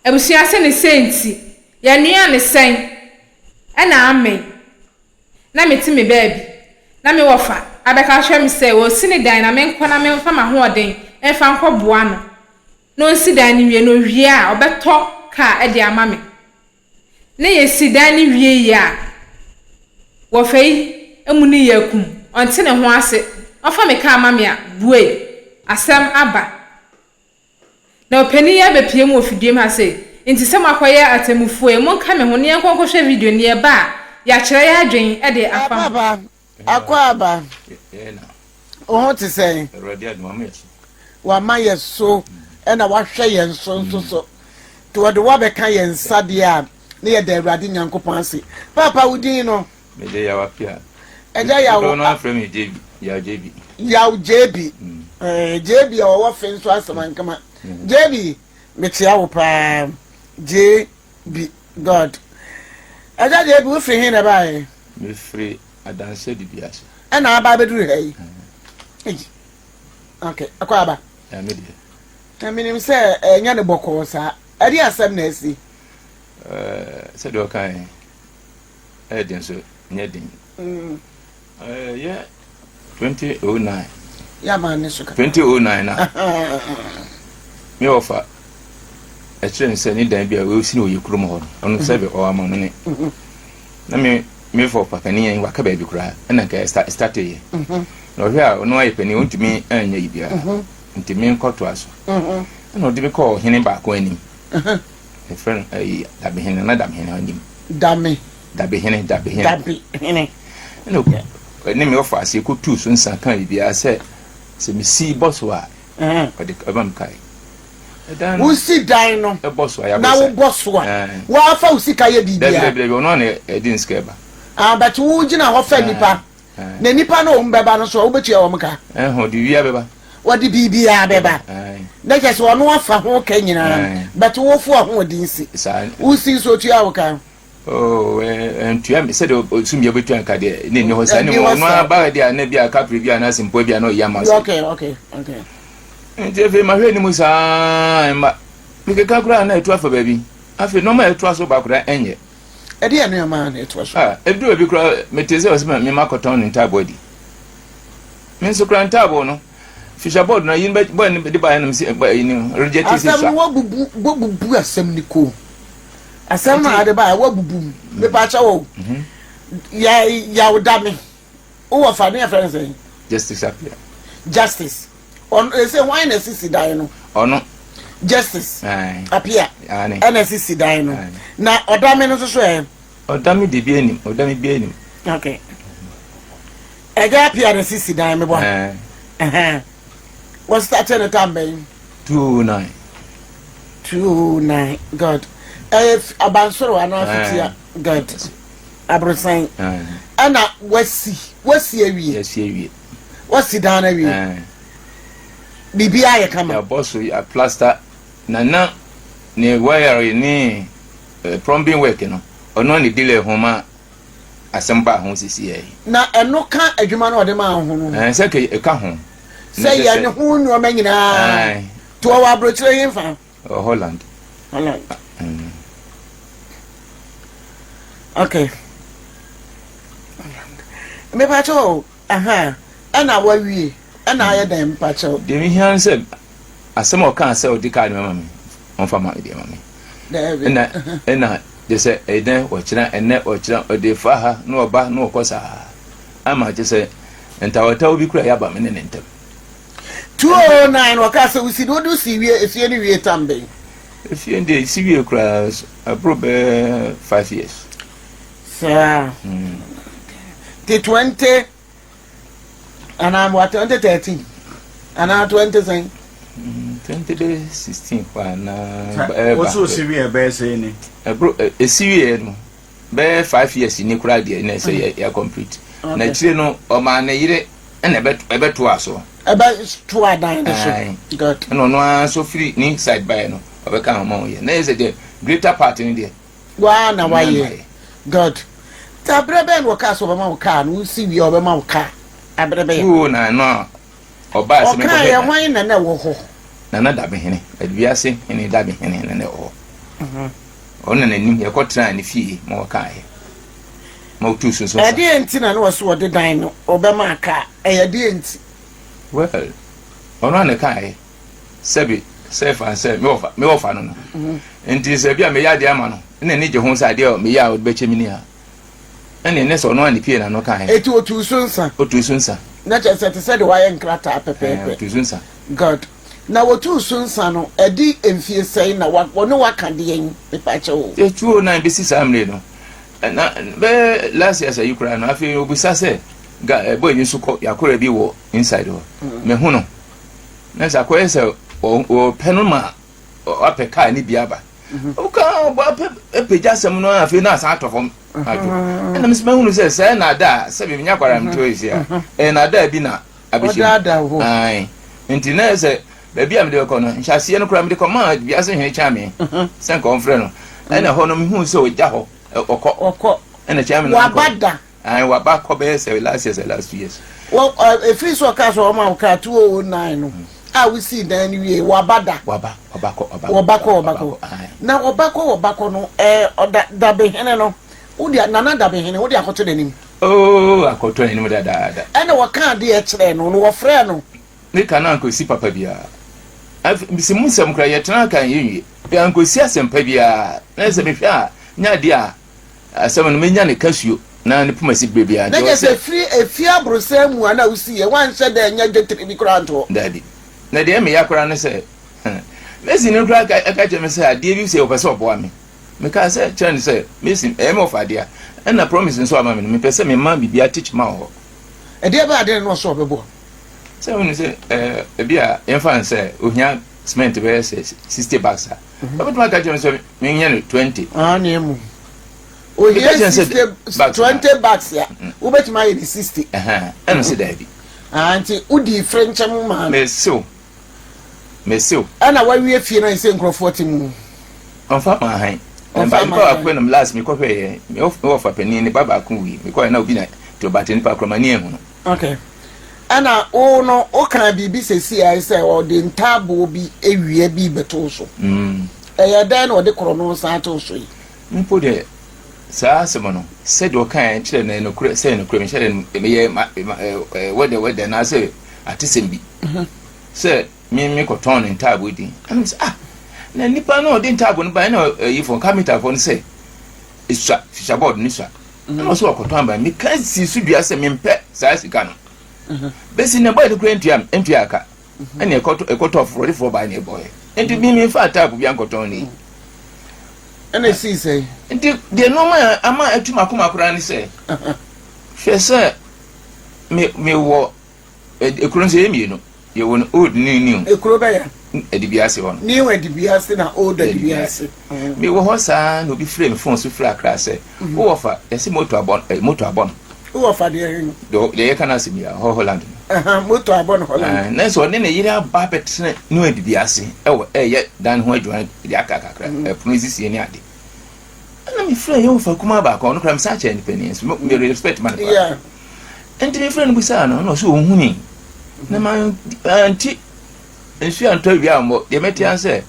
Abusua se ne sɛ nti, yɛnoaa no sɛn ɛna amen. Na mete me baabi, na me wɔfa abɛka akyerɛ me sɛ wɔresi ne dan na menkɔ na memfa m'ahoɔden mfa nkɔboa no na ɔnsi dan no nwie, na ɔwie a ɔbɛtɔ kaa de ama me. Na yɛsi dan no wie a, wɔfa yi mu no yɛ akum, ɔnte ne ho ase, ɔfa me kaa ma me a, buei, asɛm aba. Na ɔpanin yi abɛpue mu wɔ fidua mu ha sei, nti sɛ moakɔyɛ atemmufoɔ yi, monka me ho na yɛnkɔ nkɔhwɛ video no, yɛba a, yɛakyerɛ yɛn adwene de afa ho. Papa, akwaaba, wo ho te sɛn? Wama yɛ so ɛna wahwɛ yɛn so nso so. Nti wɔde wo abɛka yɛn nsa deɛ a, ne yɛda Awurade Nyankopɔn ase. Papa, wo din no? Mede Yaw Appiah. Ɛgya Yaw. Dodoɔ no ara frɛ me JB, Yaw JB. Yaw JB. Mm. JB a ɔwɔ fe nso asɛm ankama. JB, mekyea wo paa. JB, God. Ɛgya JB, wofiri he na ɛbaeɛ? Mefiri Adanse Adidi ase. Ɛna aba abɛduru ha yi? Mm. Okay, akɔ aba. Ya me deɛ. Na menim sɛ ɛnyɛ ne bɔkɔɔ saa. Ɛde asɛm na asi. Sɛdeɛ ɔkae ɛyɛ den so nyɛ den. Ɛyɛ 2009. 2009 na me wɔfa ɛkyerɛ me sɛ ne dan bi a wɔsi no wɔ yɛ kurom hɔ no ɔno sɛ bɛ ɔwɔ ama no ne na me me fɔ papanin yɛn waka baabi koraa ɛna nka starte yɛ na ɔhwɛ a ɔno ayɛ panin ɔntumi anyɛ yi biara nti me nkɔtoa so ɛna ɔde me kɔɔ ɔhene baako anim. Yɛfrɛ no ɛyi Dabehene, na Dabehene anim. Dame. Dabehene, Dabehene. Dabehene. Ɛna ɛne me ɔfa ase kɔtuu so nsa kaa biribiara sɛ sɛ mesi bɔ so a ɔde ɛma me kae. Ɛdan no. Wosi dan no. Ɛbɔ so a yɛabɔ Na wobɔ so a. Wɔafa wo sika yɛ biribiara. Dabi dabi dabi ɔno na ɛde ne sika ɛba. Ah, but wogyina hɔ fɛ nipa. Na nnipa no a wɔbɛba no nso, wobɛtua wɔn ka? Ɛhɔ, ɔde biribiara bɛba. Wɔde biribiara bɛba. Na kyerɛ sɛ ɔno afa ho ka nyinaa, but wofo ahoɔden si. Wosi nso otua wo ka? Oh, ntua me sɛdeɛ osum yɛ bɛtua nka deɛ ne nni hɔ saa ne mu ɔno aba deɛ a na bi a kapre bi a na asɛmpoa bi a na ɔyɛ ama sɛ. Okay, okay, okay. Nti afei mahwɛ anim saa mma mekeka koraa na ɛtu afa baabi afei nneɛma a ɛtoa so ba koraa ɛnyɛ. Ɛdeɛn nneɛma na ɛtoa so? Ah, ɛduru baabi koraa mete sɛ ɔsɛ me makɔtɔn ne ntaaboo adi. Me nso koraa ntaaboo no, fisher board no ayi no bɔ ne de baeɛ no mese bɔ ayi no reject sɛ Asɛm sua. no wabubu wabubu asɛm no ko. Asɛm no a ade baeɛ wabubu mu. Mepa kyɛw o. Yɛ yawda me. Wowɔ fa ne yɛfrɛ no sɛn? Justice Appiah. Justice. Ɔno ese hwan na esisi dan no? Ɔno. Justice. Apia. Ɛna esisi dan no. Na ɔdame no nso so ɛ? Ɔdame de bi anim. Ɔdame bi anim. Okay. Ɛgya Apia na esisi dan mi bɔ. Ɛhɛn. Wɔ start ne tam bɛn? 209. 209. God. Ɛyɛ abansoro anaa fitia. God. Aborosan. Ɛna wasi wasi awie. Wasi awie. Wasi dan no awie. Biribiara yɛ kama. Yɛabɔ so yɛ plaster na na ne wire ne eh, plumbing work no ɔno ne delay ho ma asɛm baa ho sisi yɛ. Na ɛno ka adwuma no ɔde maa ho no. Ɛn sɛ kɛ ɛka ho. Sɛ yɛ ne ho nneɛma nyinaa. To ɔwɔ aburokyerɛ yi nfa. Holland. Holland. Mm. Okay. Holland. Mepa kyɛw. Aha, ɛna wawie, ɛna ayɛ dɛn mpakyɛw? Deɛ mehia ne sɛ asɛm a ɔkaa sɛ ɔde kaa no bɛma me, ɔmfa ma deɛ ma me. Ɛna ɛna kyɛ sɛ ɛnɛ ɔkyena ɛnɛ ɔkyena ɔde fa ha na ɔba na ɔkɔ saa ama kyɛ sɛ ntawatawa bi kura yɛaba me ne ne ntam. 209 ɔkaa sɛ wosi de wode si wie efie no wie tam bɛn? Efie no deɛ si wie koraa ɛboro bɛɛ 5 years. Saa. Nti 20 anaa wa 2013 anaa 20 sɛn? 2016 hɔ anaa ɛba. Wosu si wie bɛyɛ sɛ ni. Ɛbro esi wie no bɛyɛ 5 years ni koraa deɛ na ɛsɛ yɛ yɛ complete. Na akyire no ɔmaa ne yere ɛna ɛbɛtoa so. Ɛbɛtoa dan no so. Good. Ɛna ɔno ara nso firi ne side baeɛ no ɔbɛka ho ma wɔyɛ. Na yɛ sɛ deɛ greater part no deɛ. Waa na wayɛ. God. Nti aberɛ bɛn na wɔkaa sɛ ɔbɛma wo kaa no wosi wie a ɔbɛma wo kaa aberɛ bɛn? Woo na ɛno a ɔbaa sɛ mekɔhwɛ. Ɔkaa yɛ hwan na na ɛwɔ hɔ? Nana Dabehene, Adubiase hene Dabehene na na ɛwɔ hɔ. Ɔno na n'anim yɛkɔtenaa ne fie ma ɔkaeɛ ma ɔtuu so nso sa. Ɛdeɛn nti na na ɔse ɔde dan no ɔbɛma kaa? Ɛyɛ deɛn nti? Well, ɔno ara na ɛkaeɛ sɛbe sɛ ɛfa sɛ me wɔfa me wɔfa no no. Nti sɛ bi a meyɛ adeɛ ama no na n'ani gye ho sɛ adeɛ a meyɛ a ɔde bɛkyɛ me ni a, ɛnneɛ ne sɛ ɔno ara na epie n'ano kaeɛ. Eti ɔtuu so nsa? Ɔtuu so nsa. Na kyerɛ sɛ te sɛ deɛ wayɛ nkrataa pɛpɛɛpɛ. Ɛɛ, ɔtuu so nsa. Good. Na wɔtuu so nsa no, ɛde mfie sɛn na wa, wɔne wo aka deɛn? Mepakyɛw o. Sɛ 209 bɛsi saa mmerɛ no, na bɛyɛ last year sɛ yi koraa no, afei ɔbisa sɛ, ga, eh, boy yi nso kɔ, yɛakora bi wɔ inside hɔ. Mahu no. Na sɛ akɔyɛ sɛ wɔpɛ no ma wapɛ kaa ne bi aba. Woka ɔbɔ apɛ apagya asɛm no afei na asan atɔ fam adwo. Ɛna mesɛ mahunu sɛ sɛ na ada a sɛ menya kwara mte hɔ yi sɛ a, ɛyɛ na ada bi na abɛhyɛ mu. Ae. Nti na sɛ baabi a mede bɛkɔ no, nhyɛaseɛ no koraa mede kɔmaa wiase hene Kyame sɛ nka ɔmfrɛ no. Ɛna hɔ no mehuu sɛ ɔgya hɔ, ɔkɔ. Ɔkɔ. Ɛna Kyame no Waba da. Ae, waba kɔ bɛyɛ sɛ last year sɛ last 2 years. Wɔ, ɛfiri sɛ ɔkaa sɛ ɔma wo kaa 2009 no a wosii dan no wie, waba da. Waba, ɔba kɔ, ɔba kɔ. Ɔba kɔ, ɔba kɔ. Na ɔba kɔ, ɔba kɔ no, ɛɛ, ɔda, Dabehene no, wode, Nana Dabehene, wode akɔto n'anim. Oh, akɔtɔ n'anim dadaada. Ɛna wɔkaa adeɛ kyerɛɛ no, na wɔfrɛɛ no. Ne ka no ankɔsi papa biara. Afei, mese mu nsɛm koraa, yɛtena ka yɛnwie. Ankɔsi asɛmpa biara. Na sɛ mehwɛ a, nyɛ adeɛ a asɛm no mɛnya ne kasuo na ne poma si berɛ biara. Na kyerɛ sɛ firi efie aborosan mu a na wosiiɛ, woanhyɛ da annya dwetire bi koraa anto hɔ? Daabi. Na deɛ ɛmeya koraa ne sɛ, Mason no koraa ka kyerɛ me sɛ adeɛ bi sɛ ɔpɛ sɛ ɔboa me. Mekaa sɛ kyerɛ no sɛ, Mason, ɛyɛ me ɔfa adeɛ a, ɛna promise nso ama me no, mepɛ sɛ mema biribi atekyema wɔ hɔ. Ɛdeɛ bɛyɛ adeɛ na ɔsɛ ɔbɛboa? Sɛ wonu sɛ ɛɛ ebi a yɛmfa no sɛ ohia cement bɛyɛ sɛ 60 bags a, ɔbɛtumi aka kyerɛ me sɛ menyɛ no 20. Ah, na emu. Ohia 60 20 bags a, wobɛtumi ayɛ no 60. Ɛno sɛ daabi. Ah, nti wodii frenkyɛm maa no. Mesew. Mesew. Ɛna wawie fie no ayɛ sɛ nkurɔfoɔ te mu. Ɔmfa maa han. Ɔmfa maa han. Nipa baako na last mekɔhwɛ yɛ, me wɔfa panin ne ba baako wui. Mekɔhwɛ na obi na te ɔbate nipa korɔ ma ne ehu no. Okay. Ɛna wo no wokaa biribi sɛsi a sɛ ɔde ntaaboo bi awia bi bɛtoo so. Ɛyɛ dɛn na ɔde korɔno san too so yi? Mpo deɛ saa asɛm no sɛdeɛ ɔkaeɛ kyerɛ no ɛyɛ nokorɛ sɛ ɛyɛ nokorɛ mehyɛ dɛ meyɛ wɛdɛ wɛdɛ anaasɛ atesɛm bi. Sɛ me me kɔtɔn ne ntaabo di ɛna sɛ ah na nipa no ɔde ntaabo no ba ɛna ɛyifo kapitafoɔ no sɛ esua fisha board ne sua ɛna ɔsɛ ɔkɔtɔn aba meka si so dua sɛ mempɛ saa sika no bɛsi na bɔyɛ no kura ntua ntua aka ɛna ɛkɔtɔ ɛkɔtɔ foforɔ de foforɔ baa na ɛbɔyɛ nti mi mi nfa taabo bi ankɔtɔn ne yi ɛna esi sɛ nti deɛ nneɛma ama atum akoma koraa ne sɛ hwɛ sɛ me mewɔ Ekuro nso yɛ mmienu. Yɛwɔ no old ne new. Ekuro bɛyɛ. Adibiase hɔ no. New Adibiase na old Adibiase. Mewɔ hɔ saa na obi frɛ me phone so frɛ Accra sɛ, wowɔ fa yɛse moto abɔ eh, moto abɔ no. Wowɔ fa deɛ he no? Deɛ deɛ yɛka no asɛm yi a, hɔ Holland no. Ɛhã, moto abɔ no Holland. Na sɛ ɔne ne yere aba abɛtena New Adibiase ɛwɔ ɛyɛ dan ho adwuma de aka kakra, ɛpono sisie ne ade. Ɛna mefrɛ yɛn wɔfa kumaa baako, ɔno koraa mesan kyɛn ne panin nso, me respect ma no paa. Enti mefrɛɛ no bisaa no, ɛna ɔse ɔnhunii. Na mante nsuo antɔ awia ammɔ. Deɛ mɛte ara sɛ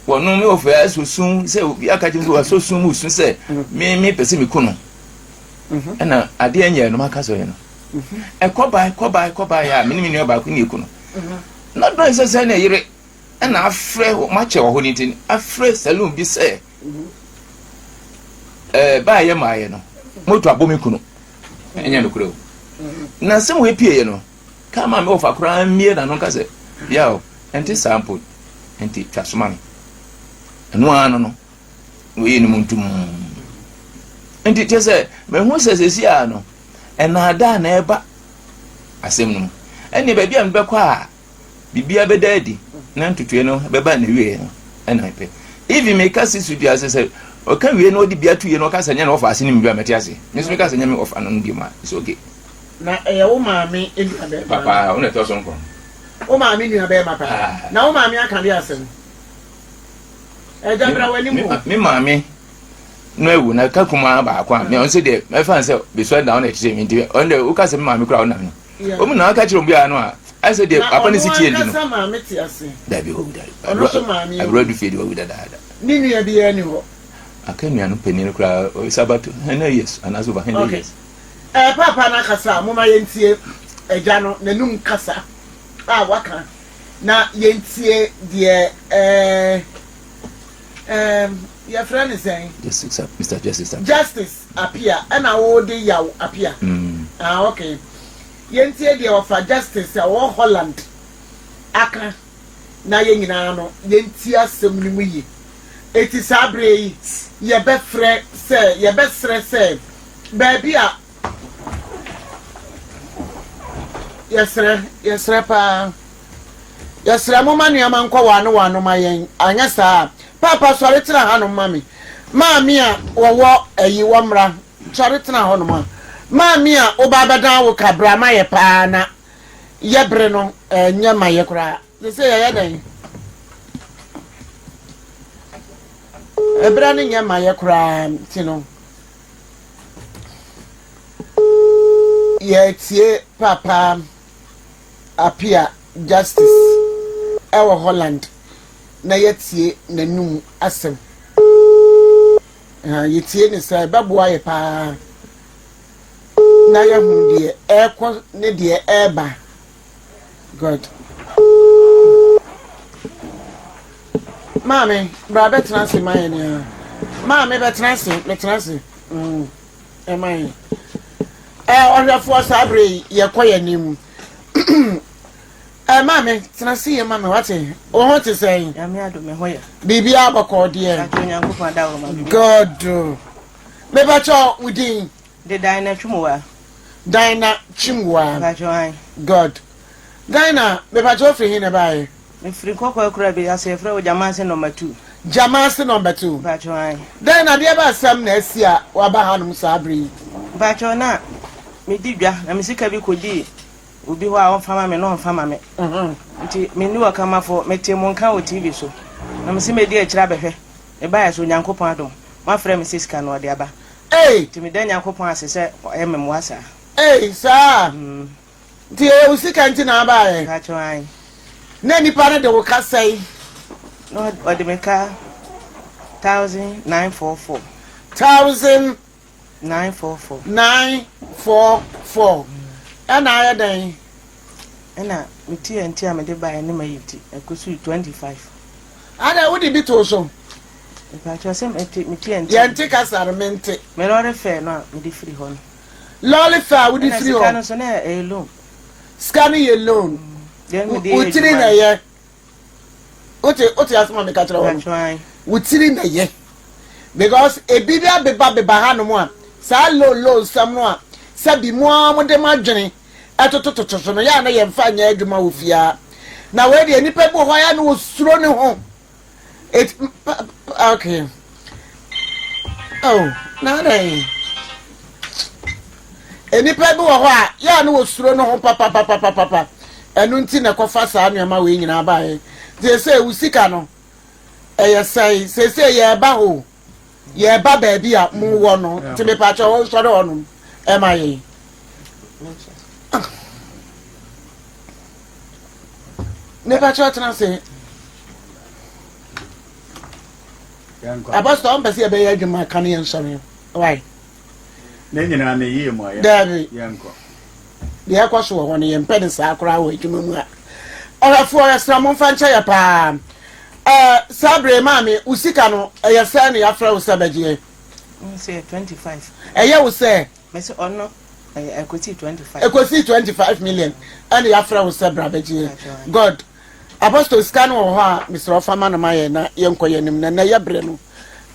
wɔno me wɔfɛ asɔ sum sɛ obi aka kyerɛ me sɛ wasɔ sum mu su sɛ me mepɛ sɛ meku no. Ɛna adeɛ nyɛɛ no maka sɛ ɔyɛ no. Ɛkɔbae kɔbae kɔbae a me ne me nua baako ne ɛku no. Na dɔn sɛ sɛ ne yere ɛna afrɛ makyɛ wɔ hɔ no nti afrɛ saloon bi sɛ ɛɛ baayɛ maayɛ no moto abɔ me kunu. Ɛnyɛ nokorɛ o. Na asɛm wei pieeɛ no, kaa maa me wɔfa koraa mmie n'ano nka sɛ, Yaw, ɛnte saa mpo, nti twa so ma me. Ɛno ara no no, na wɔyii no mu ntom. Nti kyerɛ sɛ, mahu sɛ seesei ara no, ɛnaadaa na ɛreba asɛm no mu. Ɛnneɛ baabi a mebɛkɔ a biribiara bɛda adi na ntotoeɛ no bɛba n'awieɛ no ɛna mepɛ. Even meka si so dua sɛ sɛ ɔka wie na ɔde bia to wie na ɔka sɛ nyɛ na ɔfa ase no mu bi a mɛte ase. Me nso meka sɛ nyɛ me ɔfa no no bi mu a it's okay. Na ɛyɛ wo maame nua bɛrima. Papa, wo na ɛtɔ so nkron. Wo maame nua bɛrima paa. Ah. Na wo maame aka de asɛm. Ɛgya bra w'anim o. Me maame no awu na ka kumaa baako a me ɔno sɛ deɛ mɛfa no sɛ besua da ɔno ɛkyerɛ me nti ɔno deɛ woka sɛ me maame koraa ɔnam no. Wɔn na aka kyerɛ obi a no a ayɛ sɛ deɛ papa no si tie nti no. Na ɔno ankasa maame te ase. Dabi wawu dada. Ɔno nso maame awu. Aburo adu fie de wawu dadaada. Ne nua biara nni hɔ. Aka nua no panin no koraa, it's about 100 years anaasɛ over 100 Okay. years. Ɛɛ paapa no akasa a, momma yɛntie agya no n'anum kasa a waka na yɛntie deɛ ɛɛ ɛɛm yɛfrɛ no sɛn? Justice, Mr. Justice Appiah. Justice Appiah, ɛna wode Yaw Appiah. Ah, okay. Yɛntie deɛ ɔfa Justice a ɔwɔ Holland aka na yɛn nyinaa no yɛntie asɛm no mu yie. Eti saa berɛ yi yɛbɛfrɛ sɛ yɛbɛsrɛ sɛ baabi a yɛsrɛ yɛsrɛ paa yɛsrɛ mo ma nneɛma nkɔ wɔ ano wɔ ano ma yɛn anyɛ saa a paapa sɔre tena hanom ma me maame a wɔwɔ ayi wɔmmra sɔre tena hɔnom a maame a woba abɛdan wo ka bra ma yɛ paa na yɛ bere no ɛnyɛ ma yɛ koraa. Sese yɛyɛ dɛn? Ɛberɛ no nyɛ ma yɛ koraa nti no yɛtie Papa Apia Justice ɛwɔ Holland na yɛtie n'anum asɛm. Yɛtie ne sɛ ɛbɛboa yɛ paa na yɛhu deɛ ɛrekɔ ne deɛ ɛreba. Good. Maame, bra bɛtena ase ma yɛn a. Maame bɛtena ase, bɛtena ase. Mm. Ɛma yɛn. Ɛ ɔhwɛfoɔ saa bere yi yɛkɔ yɛn anim. Ɛ maame, tena ase yɛ ma me wate. Wo ho te sɛn? Nyame adom me ho yɛ. Biribiara bɔkɔɔ deɛ. Ate Onyankopɔn adaworo ma biribiara. Good. Mepakyɛ wo din? De Dinah Twumwaa. Dinah Twumwaa. Mepakyɛ ae. Good. Dinah, mepakyɛ wo firi he na ɛbaeɛ? Mefiri Nkɔkɔɔ akura bi ase, yɛfrɛ hɔ Gyamaase nɔmba tuu. Gyamaase nɔmba tuu. Mepakyɛ ae. Dinah, deɛ bɛ asɛm na asi a waba hanom saa bere yi? Mepakyɛ na medi dwa na me sika bi kɔdii obi hɔ a ɔmfa ma me na ɔmfa ma me. Nti menni ɔkamafo, metee mo nka wɔ TV so na mese mɛdi akyire abɛhwɛ. Mebaeɛ so Onyankopɔn adom, moafrɛ me sɛ sika no ɔde aba. Ei! Nti meda Nyankopɔn ase sɛ ɔyɛ me mmoa saa. Ei, saa? Nti ɛyɛ wo sika nti na abaeɛ? Mpakyɛw, ae. Na nipa no de wo ka sɛn? Na ɔde me ka 1944. Thousand. 944. 944. Ɛna ayɛ dɛn? Ɛna me TNT a mede baeɛ ne mayi nti, ɛkɔsii 25. Adɛn, wode bi too so? Mepakyɛw sɛ mete me TNT. Yɛnte kasa no, mente. Me lɔre fare no a mede firi hɔ no. Lɔre fare a wode firi hɔ. Ɛna sika no nso na ɛyɛ loan. Sika no yɛ loan. Wo tiri na ɛyɛ. Wote wote asɛm a meka kyerɛ wo no. Wo tiri na ɛyɛ. Because ebi bi abeba beba hanom a saa loan loan sɛm no a sɛbi mo ara mode mo adwene ɛtotototo so no yɛ a na yɛmfa nyɛ adwuma wɔ fie ha. Na wei deɛ nipa bi wɔ hɔ a yɛ a na osuro ne ho. It okay. Oh, na adɛn? Nnipa bi wɔ hɔ a yɛ a na wɔsuro no ho papapapapapa. Ɛno nti na ɛkɔfa saa nneɛma wei nyinaa baeɛ. Nti sɛ wo sika no ɛyɛ sɛe seesei yɛreba hɔ yɛreba baabi a mowɔ no nti mepakyɛ wo nsɔre hɔnom ɛma yɛn. Mepakyɛ tena ase. Apostol ɔmpɛ sɛ yɛbɛyɛ adwuma ka no yɛnsɔre why ne nyinaa ne yie mu ayɛ daabi yɛnkɔ deɛ ɛkɔ so wɔ hɔ no yɛmpɛ ne saa koraa wɔ adwuma mu a ɔhwɛfoɔ yɛsrɛ mo mfa nkyɛ yɛ paa ɛɛ saa bere maame wo sika no ɛyɛ sɛ ne yɛafrɛ wo sɛ bɛgyeɛ ɛyɛ wo sɛ ɛkɔsii 25 million ɛne yɛafrɛ wo sɛ bra bɛgyeɛ god Apostle sika no wɔ hɔ a mesrɛ wo fa ma no ma yɛn na yɛnkɔ yɛn anim na nnɛ yɛ bere no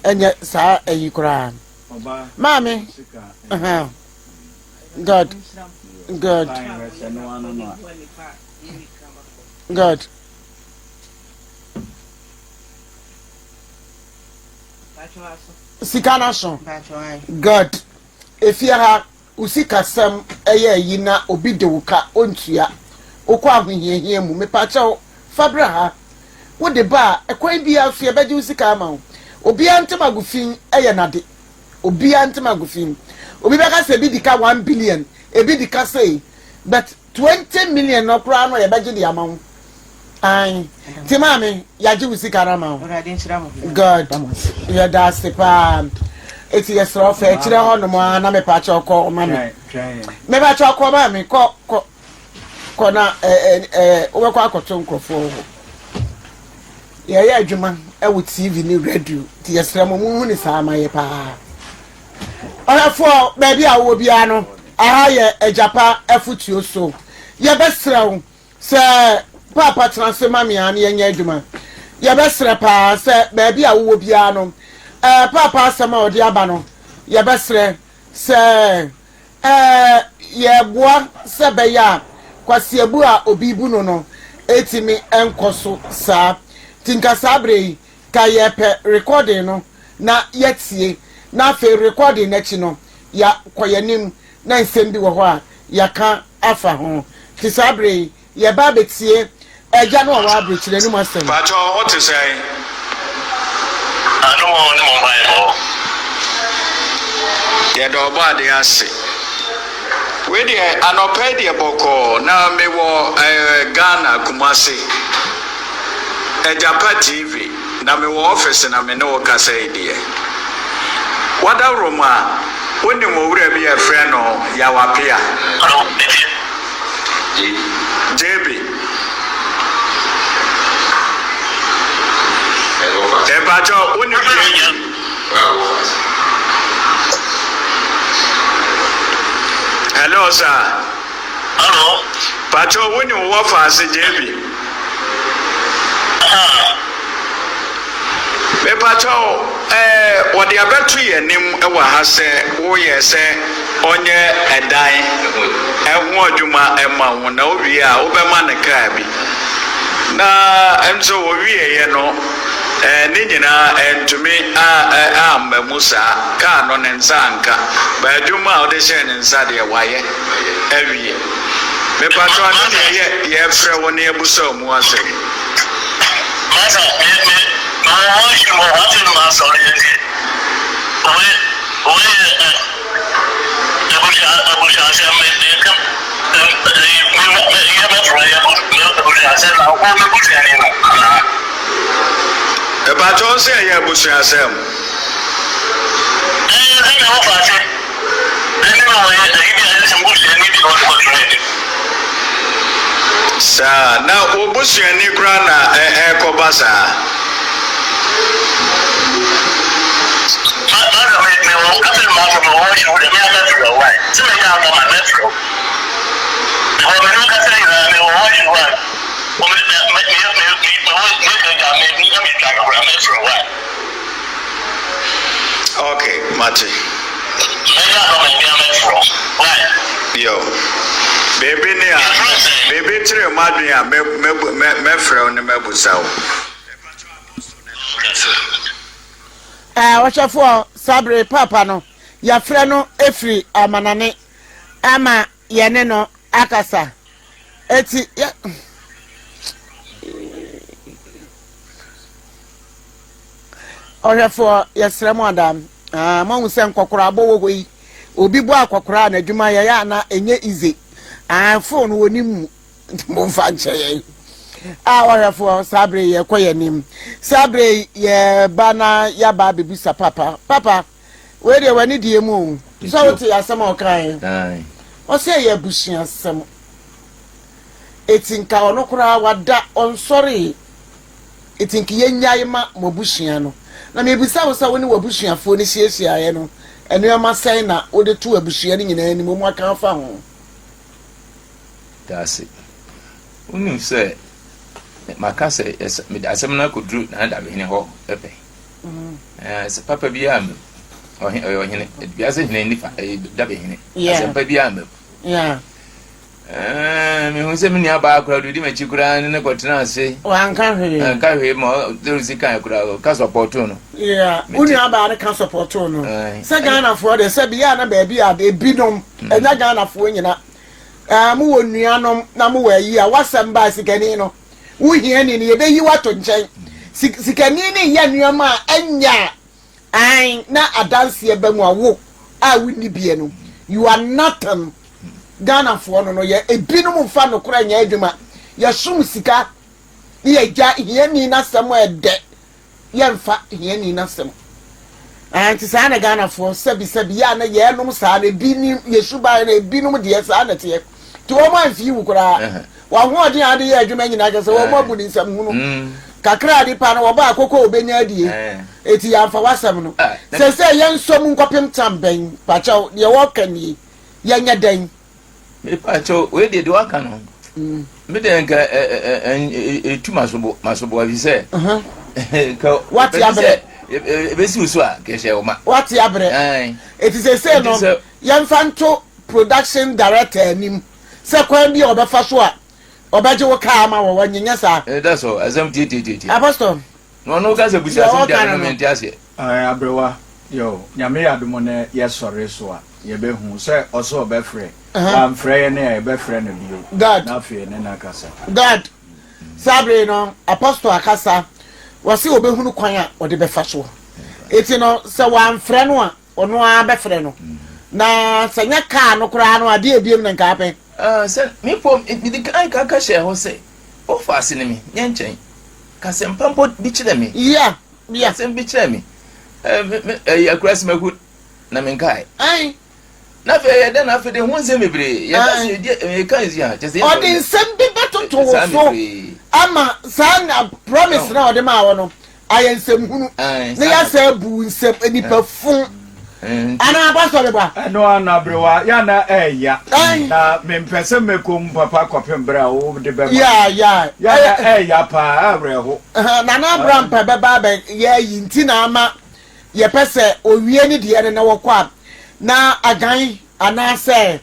ɛnyɛ saa ayi koraa maame uh-huh. God God God sika no aso God efie ha Wo sikasɛm yɛ ayi na obi de wo ka ontua, wokɔ ahohiahia mu, mepakyɛw fa bra ha. Wode ba a, ɛkwan biara so yɛbɛgye wo sika ama wo. Obiara ntem agu fi yɛ n'ade. Obiara ntem agu fi. Obi bɛka sɛ ebi di ka one billion, ebi di ka sei, but 20 million no koraa no yɛbɛgye de ama wo. Ae. Nti maame, yɛagye wo sika no ama wo. Awurade nhyira mo. Good. Yɛda ase paa. Eti yɛsrɛ wo fa akyirɛ hɔ nom a na mepaakyɛw kɔ ma me. Mepaakyɛw kɔ maame kɔ kɔ kɔ na ɛɛ ɛɛ wobɛkɔ akɔto nkurɔfoɔ wɔ hɔ. Yɛyɛ adwuma wɔ TV ne radio nti yɛsrɛ mo monhu ne saa ma yɛ paa. Ɔhwɛfoɔ baabi a wowɔ biara no aha yɛ agyapa afutuo so. Yɛbɛsrɛ wo Sɛ Paapa tena ase ma me a na yɛnyɛ adwuma. Yɛbɛsrɛ paa sɛ baabi a wowɔ biara no, ɛɛ Paapa asɛm a ɔde aba no, yɛbɛsrɛ sɛ ɛɛ yɛboa sɛ ɛbɛyɛ a kwasiabu a obi bu no no ɛtumi nkɔ so saa. Nti nka saa berɛ yi, ka yɛpɛ recording no na yɛatie, na afei recording no akyi no, yɛakɔ yɛn anim na nsɛm bi wɔ hɔ a yɛaka afa ho. Nti saa berɛ yi, yɛreba abɛtie Agya no a ɔwɔ aberekyire no mu asɛm. Pakyɛ wo ho te sɛn? Adom o ne mo mpaebɔ. Yɛda ɔbɔadeɛ ase. Wei deɛ anɔpa yi deɛ bɔkɔɔ na mewɔ eh, Ghana Kumasi Agyapa TV na mewɔ office na me ne wo kasa yi deɛ. Wadaworo a Wonim owura bi a yɛfrɛ no Yaw Apea? JB. Mpakyɛw, wonim JB? Hello, sir. Hello. Pakyɛw, wonim wɔfaase JB? Mepakyɛw, ɛɛ, wɔde abɛto yɛn anim wɔ ha sɛ woyɛ sɛ ɔnyɛ ɛdan ho adwuma mma wo, na owie a wobɛma no kaa bi. Na nso wɔwieeɛ no, ɛɛ, ne nyinaa ɛntumi a, ɛ, amma mu saa. Kaa no, ne nsa anka. But adwuma a wode hyɛɛ ne nsa deɛ, wayɛ awie. Mepakyɛw, ɛno na ɛyɛ yɛfrɛ wo na yɛbusa wo mu asɛm. Masa me me me wɔ hɔ yi wɔ hɔ afei ma sɔre nti wei wei yɛ ɛ ebusua ebusua asɛm me me ka ɛ me me yɛ bɛ fura yɛ bu me ebusua asɛm na wo me busua ni no anaa. Ɛbàtɔ sɛ ɛyɛ abusua asɛm. Ɛɛ sɛ na ɛwɔ faase. Ɛne na ɔyɛ ayi bi a ɛsɛ sɛ m'busuani bi na ɔde kɔtwerɛɛ no. Saa, na wo busuani koraa na ɛrekɔba saa? Ma, ma, me, me wɔ, afei ma afɔ me wɔ hɔ deɛ me aka frɛ wo, why? Sɛ mɛnya aba ma mɛfrɛ wo. Because me ne wo kasa nyinaa me wɔ hɔ a, me, me, me, me, me, me, me, me, me, me, me, me, me, mɛfrɛ wo, why? Ok mate. Mɛnya aba ma bia mɛfrɛ wo why. Yo. Biribi ne a biribi kyere m'adwene a mɛ mɛ mɛ mɛfrɛ wo ne mɛbusa wo. Ɛɛ ɔhwɛfoɔ saa bere paapa no yɛafrɛ no efiri amanane ama yɛne no akasa eti yɛ. Ɔhwɛfoɔ, yɛsrɛ mo ada. Ah, moahu sɛ nkɔkorabɔ wɔ hɔ yi. Obi bɔ akɔkora a n'adwuma yɛyɛ a na ɛnyɛ easy. Ah, phone wɔ ne mu. Nti momfa nkyɛ yɛn. Ah, ɔhwɛfoɔ, saa bere yi yɛkɔ yɛn anim. Saa bere yi yɛba na yɛaba abɛbisa papa. Papa, wei deɛ w'ani deɛ mu o. Sɛ wote asɛm a ɔkaeɛ. Ɔsɛ ɛyɛ abusuasɛm. Eti nka ɔno koraa wada ɔnsɔree. Enti nka yɛnnyae ma mo abusua no. Na mebisa wo sɛ wo ne w'abusuafoɔ no hyiahyiaeɛ no, nneɛma sɛn na wode too abusua no nyinaa anim, wɔn aka afa ho? Daase. Wonim sɛ maka sɛ mede asɛm no akɔduru Nana Dabehene hɔ pɛn. Sɛ papa biara mmam. Ɔyɛ ɔhene. Wiase hene nifa, Dabehene. Asɛmpa biara mmam. Ɛɛ, mehu sɛ me nua baa koraa odi m'akyi koraa ne ne kɔtena ase. Wanka hwee. Wanka hwee ma ɔdɔrɔ si kan koraa ɔka sɔpɔtoo no. Yeah, wo nua baa no ka sɔpɔtoo no. Sɛ Ghanafoɔ deɛ sɛ bia na baabi a ebinom mm. ɛnyɛ Ghanafoɔ nyina. Ɛɛ mo wɔ nuanom na mo wɔ ayi a wasɛm baa sikani no. Wo hiani no yɛbɛyi wato nkyɛn. Sikani no yɛ nneɛma a ɛnyɛ a Ae na adanseɛ ba mu a wo a wonni bie no you are nothing Ghanafoɔ no no yɛ ebinom mfa nokorɛ nyɛ adwuma yɛsom sika. Ne yɛgya hiani n'asɛm a ɛdɛ yɛnfa hiani n'asɛm. Ɛɛ nti saa na Ghanafoɔ sɛbi sɛbi yɛ a na yɛnom saa na ebi ni yɛ suban na ebinom deɛ saa na ɛteɛ. Nti wɔn amfii wo koraa. W'ahoɔden a wode yɛ adwuma nyinaa kyerɛ sɛ wɔn abu ne nsɛm hunu. Kakra a nipa no wɔbɔ akoko a obenya adie. Eti yɛamfa w'asɛm no. Seesei yɛnsɔ mu nkɔpem tam bɛn? Pakyɛw, deɛ wɔka nie. Yɛnyɛ dɛn? Mepakyɛw, wei deɛ deɛ waka no, me deɛ nka ɛtu masobo masobo afi sɛ nka wate abrɛ ebesi wo so a kɛhyɛ wo ma. Wate abrɛ. Eti seesei no yɛmfa nto production director anim sɛ kwan bi a ɔbɛfa so a ɔbɛgye wo kaa ama wɔ wɔnyɛ saa. That's all asɛm tietietie. Apostle. Na ɔno ka sɛ busa asɛm di ade no mente aseɛ. Ae aberewa yo Nyame yɛ adom nɛ yɛ sɔre so a yɛ bɛ hu sɛ ɔsɛ ɔbɛ frɛ wamfrɛ yɛ ne a yɛ bɛ frɛ no bio na afei yɛ ne no akasa. God saa bere yi no apostle akasa wɔse ɔbɛhunu kwan a ɔde bɛfa soɔ eti no sɛ wamfrɛ no a Ɔno ara bɛfrɛ no. Na sɛ nyɛ kaa no koraa no a, deɛ ebiem na nka apɛ. Ah, sɛ me mpo, mede kan ka ka hyɛɛ hɔ sɛ, Wofa ase ne me, nyɛ nkyɛn. Ka asɛmpa mpo bi kyerɛ me. Yeah, yeah. Asɛm bi kyerɛ me. Eh, me, me, ɛyɛ akura sɛ na menkae. Ae. Na afei ɛyɛ dɛn na afei de ho nsɛm bebree. Yɛka sɛ yɛdi yɛka nsi a, kyerɛ sɛ Ɔde nsɛm bi bɛtoto wo so ama saa na promise na ɔde maa wɔ no ayɛ nsɛmhunu na yɛasɛ abu nsɛm nipa fun anaa pastor bɛba. Ɛno ara na aberewa yɛ na ɛɛya na mempɛ sɛ mɛkɔ mu papa kɔpem berɛ a wode bɛma yɛ na ɛɛya paa awerɛho. Nana Abrampɛ bɛba abɛ yɛ ayi nti na ama yɛpɛ sɛ owie ne deɛ no na wɔkɔ a na agan anaasɛ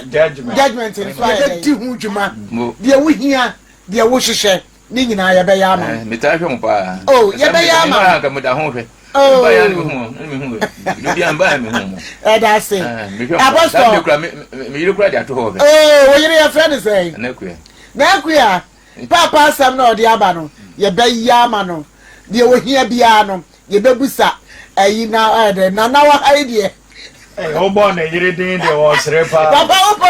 judgement nso ayɛ yɛbɛdi ho dwuma deɛ wohia deɛ wohyehyɛ ne nyinaa yɛbɛyɛ ama wo. Metaa hwɛ mo paa. Oh, yɛbɛyɛ ama wo. Nka meda ho hwɛ. Oh. Mba ya ne mehu ne mehu. Ebi a mba ya mehu mo. Ɛda ase. Apostle. Me kura me yere kura de ato hɔ hwɛ. Oh, wo yere yɛfrɛ ne sɛn? Nakuya. Nakuya. Paapa asɛm na ɔde aba no, yɛbɛyɛ ama no. Deɛ ohia biara no, Yɛbɛbusa ayi na ayɛ dɛ nana wɔ ha yi deɛ. Hey, wobɔ ne yere din deɛ wɔsere paa. Papa wobɔ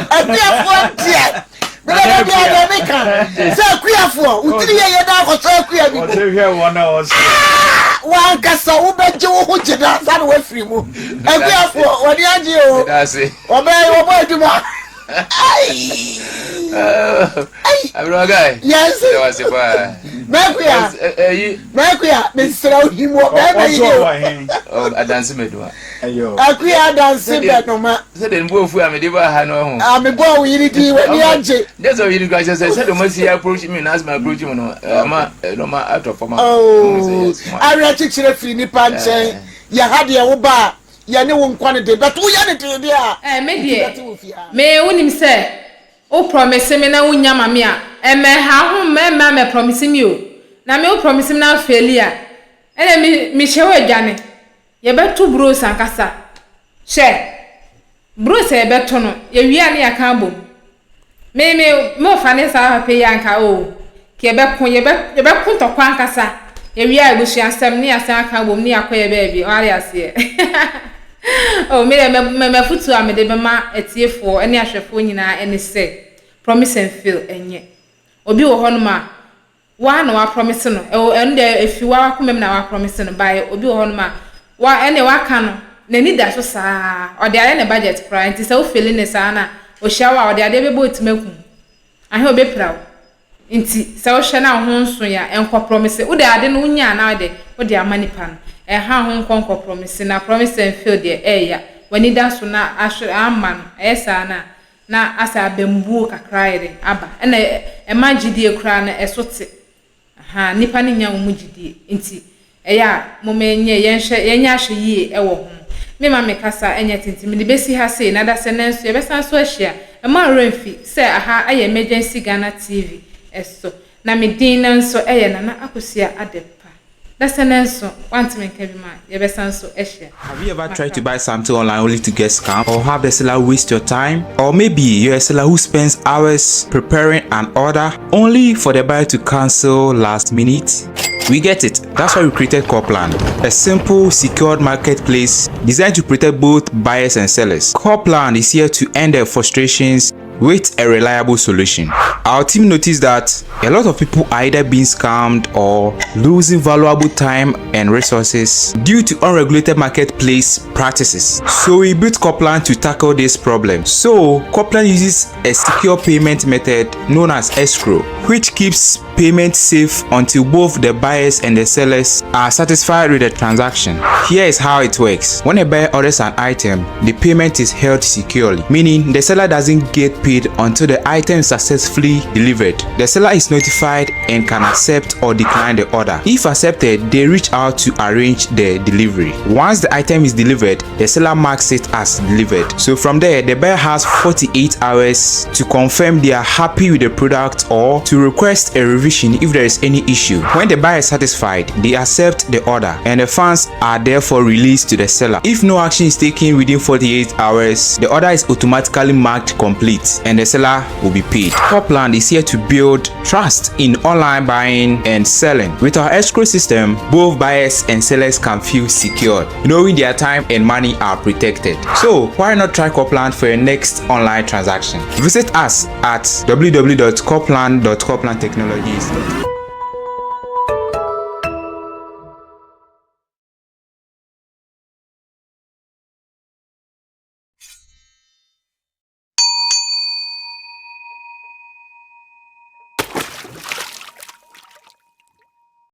akuafoɔ deɛ. Mede da bia deɛ meka sɛ akuafoɔ wotiri yɛ yɛ na akɔsɔ akua bi mu. Wɔte hwɛ wɔn a wɔsere. Ah, wankasa wobɛgye wo ho gye na ansa na woafiri mu. Akuafoɔ wɔne agye o. Wɔbɛyɛ wɔbɔ adwuma. Yes. Mɛkuya. Mɛkuya mesrɛ wo him wɔ bɛrima yi o. Adanse mɛduma. Akuya adanse bɛnoma. Sɛdeɛ ne bo afu a mede ba ha no ho. A mebɔ wo yere din w'ani agye. Nyɛ sɛ oyere kura kyerɛ sɛ sɛdeɛ ɔma si approach me na asɛm approach mu no ama nneɛma atɔ fam. Awerɛkyekyerɛ firi nipa nkyɛn yɛ ha deɛ wo ba a Yɛne wo nkwa no den but woyɛ no den deɛ a Eh me nti deɛ bɛte wo fie ha. me wonim sɛ wo promise me na wonnya ma me a ɛmɛha ho mɛmma mɛ promise me o na me wo promise me na wo faili a ɛnɛ me mehyɛ wo adwane yɛbɛto bros ankasa hwɛ Bro sɛ yɛbɛto no yɛwie a ne yɛaka abom Me me me ɔfa ne saa papa yi anka oh Ka yɛbɛko yɛbɛ yɛbɛko ntɔkwa ankasa Yɛwie a abusuasɛm ne yɛasan aka abom ne yɛakɔ yɛ baabi wate aseɛ Oh me deɛ mɛ mɛ m'afotuo a mede bɛma atiefoɔ ne ahwɛfoɔ nyinaa ne sɛ promise and fail ɛnyɛ Obi wɔ hɔnom a Woa na woaprɔmise no, ɛwɔ ɛno deɛ ɛfiri woa w'akoma mu na woaprɔmise no, by obi wɔ hɔnom a, wa ɛnneɛ waka no, n'ani da so saa, ɔde ayɛ ne budget koraa, nti sɛ wo faili no saa no a, ɔhyia wo a, ɔde adeɛ bɛbɔ wo tim akum wo, ahe ɔbɛpira wo, nti sɛ wohwɛ na wo ho nso yɛ a, nkɔ prɔmise, wode ade no wonya a na wode wode ama nipa no, ɛnha wo ho nkɔ nkɔ prɔmise, na promise and fail deɛ ɛɛya, w'ani da so na ahwere amma no, ɛyɛ saa no a, na asɛ abambuo kakra ayɛ dɛn aba, ɛna ɛma gyidie koraa no ɛso te, ahaa, nnipa no nnya wɔn mu gyidie, nti ɛyɛ a momma yɛnyɛ yɛnhwɛ yɛnyɛ ahwɛyie wɔ ho. Memma me kasa nyɛ tenten, mede bɛsi ha sei, na dasɛ nnɛ nso yɛbɛsan so ahyia, mma wo werɛ mfi sɛ aha yɛ Emergency Ghana TV so, na me din no nso yɛ Nana Akosua Adepa. Dasɛ nnɛ nso woante me nka bi ma yɛbɛsan so ahyia. Have you ever tried to buy something online only to get scammed or have the seller waste your time? Or maybe you're a seller who spends hours preparing an order only for the buyer to cancel last minute? We get it. That's why we created Corplan, a simple, secured marketplace designed to protect both buyers and sellers. Corplan is here to end the frustrations, with a reliable solution. Our team noticed that a lot of people are either being scammed or losing valuable time and resources due to unregulated marketplace practices. So we built Copland to tackle this problem. So Copland uses a secure payment method known as escrow, which keeps payment safe until both the buyers and the sellers are satisfied with the transaction. Here is how it works. When a buyer orders an item, the payment is held securely, meaning the seller doesn't get paid until the item is successfully delivered. The seller is notified and can accept or decline the order. If accepted, they reach out to arrange the delivery. Once the item is delivered, the seller marks it as delivered. So from there, the buyer has 48 hours to confirm they are happy with the product or to request a revision if there is any issue. When the buyer is satisfied, they accept the order and the funds are therefore released to the seller. If no action is taken within 48 hours, the order is automatically marked complete and the seller will be paid. Copland is here to build trust in online buying and selling. With our escrow system, both buyers and sellers can feel secured, knowing their time and money are protected. So why not try Copland for your next online transaction? Visit us at www.copland.coplandtechnologies.com.